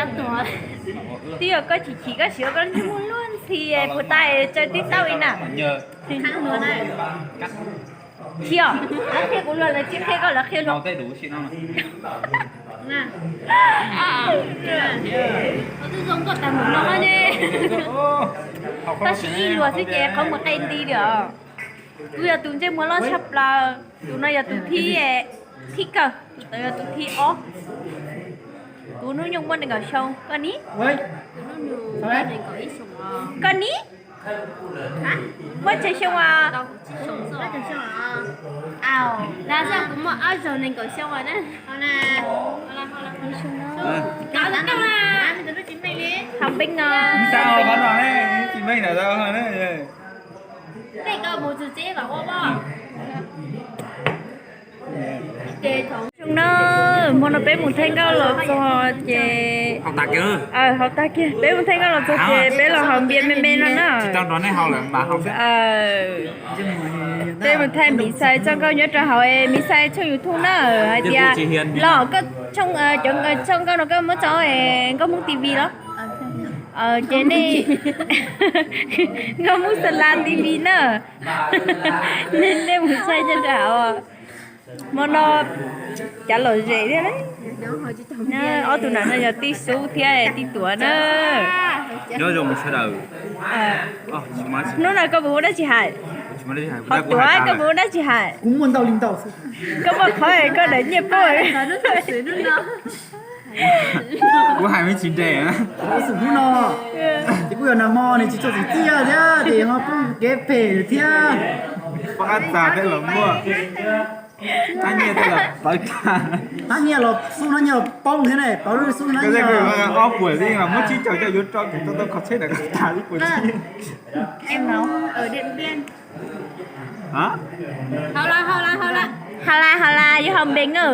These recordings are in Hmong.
Twb yog koj chim chim koj siv koj ntsej muag luag ntxhi puas tas tsaws tib tauj li na. Qhia, qhia kuv luag lawv tsis qhia koj lawv qhia luag. Tab sis ib luag xwb ces qhov muag qe nti li os. Kuv yog tus ntsej muag loj tshaj plaws, tus no yog tus thib, thib kawg, tus tod yog tus thib ob. Kuv hnub nyoog muaj nees nkaum xyoo, koj ni? Koj ni? Muaj tsawg xyoo os? Kuv muaj ob zaug nees nkaum xyoo os. Hab peeb no. Xyoo no, hmo no peb mus thaij nkauj los txog ces, haus tag kiag, peb mus thaij nkauj los txog ces peb los haus npias me me no na. Peb mus thaij Miv Xais txoj nkauj nyob rau hauv Miv Xais tshooj YouTube na, hais tias los koj, cov txoj nkauj no koj muab tso Nkauj Hmoob T V los? Ces nej, Nkauj Hmoob Xa La T V na, nej mus saib nyob rau hauv. Hmo no cav lom zem thiab. Ob tug nam no yog tij Xub thiab tij Tuam na. Nyob zoo sawv daws. Hnub no koj puas muaj dab tsi hais? Ho Tuam koj puas muaj dab tsi hais? Kuv muaj ntau li ntau. Koj muaj qhov koj daim nyiaj poj. Kuv hais me tsis nres. Xum hnub no ces kuj yog nag hmo nws tsis txog txim txiaj thiab ces ho poob kev phem thiab. Poob qab txag thiab los muaj. Hnab nyiaj los xub hnab nyiaj los poob thiab ne, poob xub hnab nyiaj. Ob puas xwb mas muab tsib caug coj yuav tso kuv tau tau kho tsheb ntawm koj tag ib puas tsib. Haus las, haus las, yuav haus npe na.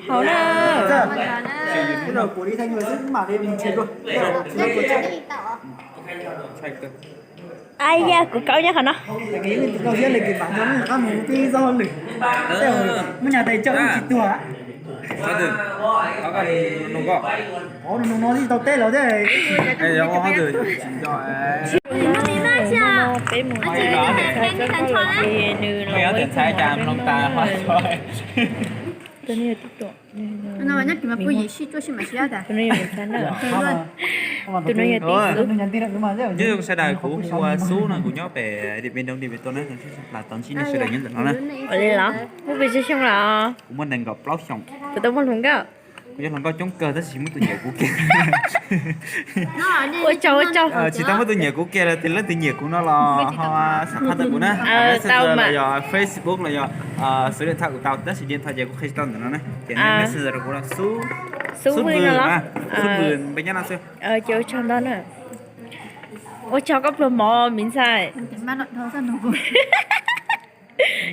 Haus na. Ai ya, kuv kaub nyob qhov no. Peb mus thaij txog nkauj los ces nws los ua ib hmo. Tus no yog tij Tuam, tus no yog Miv Xais na, tus no yog tij Xub. Nyob zoo sawv daws, kuv hu ua Xub no, kuv nyob pem Điện Biên Đông, Điện Biên Tô na. Los tau ntsib nej sawv daws nyob ntawm no na. Ua li los? Muaj pes tsawg xyoo los? Kuv muaj nees nkaum plaub xyoos. Kuv tau muaj hluas nkauj. Kuv yog hluas nkauj coob kawg tab sis muab tus nyiam kuv kiag. Ua tsaug, ua tsaug. Tsis tau muab tus nyiam kuv kiag los tus leej twg nyiam kuv no los ho xam phaj tau kuv na. Messenger los yog Facebook los yog số điện thoại kuv tau, tab sis điện thoại ces kuv qhia tsis tau ntawm no na. Ces nej Messenger rau kuv no, Xub Vwm no los? Xub Vwm npe nyob no xwb. Ces ua tsaug ntau na. Ua tsaug koj pluag mov Miv Xais.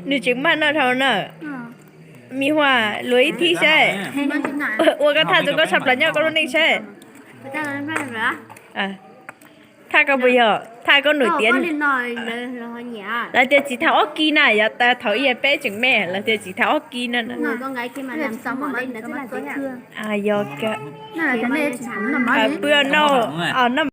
Nws tseem maj noj dhau na. Miv Xais, luag ib thib saib. Ua koj thaj txog koj tshaj plaws nyob koj lub neej saib. Thaj koj puas yog, thaj koj nổi tiếng. Lawv tias txiv thaum ob ki na, yog thaum ib yog peb tseem me, lawv tias txiv thaum ob ki no. Yog pw no, noj